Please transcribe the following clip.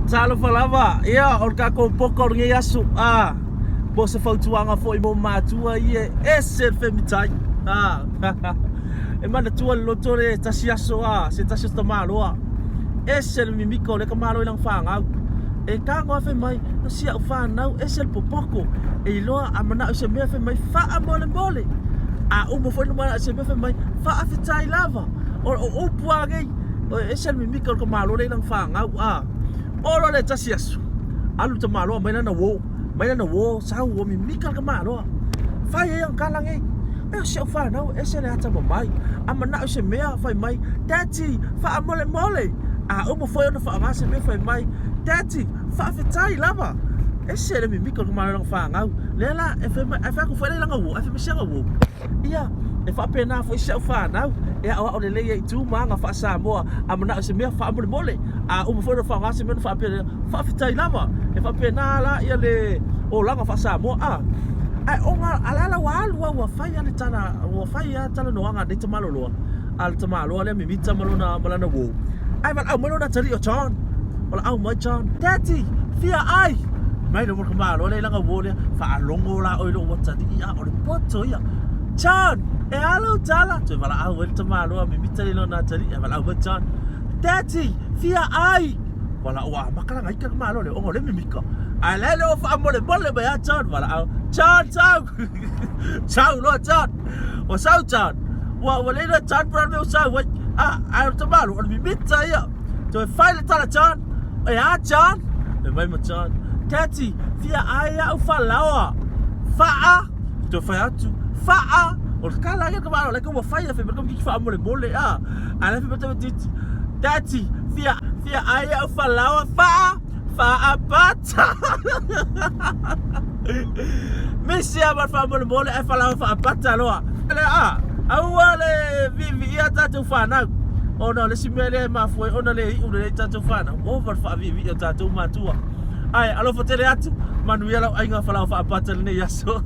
Talofa lava, ia, o le tatou poka o lenei aso, a, po o se fautuaga foi mo matua ia e ese le femitai, a, e manatua le loto le tasi aso, a, se tasi o tamaloa, ese le mimika o lea tamaloa i lana fanau, e tago lava fai mai, o si au fanau, ese le popoko, e iloa a manao i se mea fai mai, faamolemole, a uma foi ona manao i se mea fai mai, faafetai lava, o upu lava nei, E ese le mimika o le tamaloa lea i lana fanau a Olo le tasi aso Alu le tamaloa aumai lana uo Aumai lana uo sau ua mimika le tamaloa Fai ai ana tala nei E o si au fanau e ese le atamamai A manao i se mea fai mai Daddy faamolemole A uma foi ona faaaoga se mea fai mai Daddy faafetai lava Ese le mimika o le tamaloa i lana fanau Lea la e fai mai ae fai atu foi lea i lana uo Ae fai mai si ana uo Ia, e faapena foi si au fanau e aoao lelei ai i tu ma aga faa-Samoa a manao i se mea faamolemole, a uma foi ona faaaoga se mea ona faapea lea, faafetai lava. E faapena la ia le olaga faa-Samoa a. Ae ona a la la ua alu lava ua fai lava le tala, ua fai lava talanoaga a lenei tamaloloa, a le tamaloa lea mimita ma lona ma lana uo. Ae valaau mai lona atalii o John. Valaau mai John, Daddy, fia ai! Mai le tamaloa lea i lana uo lea, faalogo la oe i lou atalii a o le poto ia. John, e a lau tala? Toe valaau ai le tamaloa mimita i lona atalii, ae valaau mai John, Daddy, fia ai! Valaau ua amata lana ika le tamaloa lea, ona o lea e mimita. Ae la e le o faamolemole mai lava John, valaau, John, sau! Sau loa John! Ua sau John! Ua, ua le iloa e John po o le a le mea ua sau ai. A, ae o le tamaloa, o le mimita ia. Toe fai le tala John! E a John? Fai mai ma John, Daddy, fia ai au falaoa. Faa! Toe fai atu, Faa! O le tala ia ka maalo, like ua fai a fai mai tamaitiiti faamolemole a. A la fai mai tamaitiiti, Daddy, fia, fia ai au falaoa. Faa! Faapata! Misi lava ma le faamolemole ae falaoa faapata loa. A, aua le viiviia tatou fanau ona o le isi mea lea e mafua ai ona le iu lelei tatou fanau, ua ova le faaviivii o tatou matua. Ae alofa tele atu, manuia lau aiga falaoa faapata i lenei aso.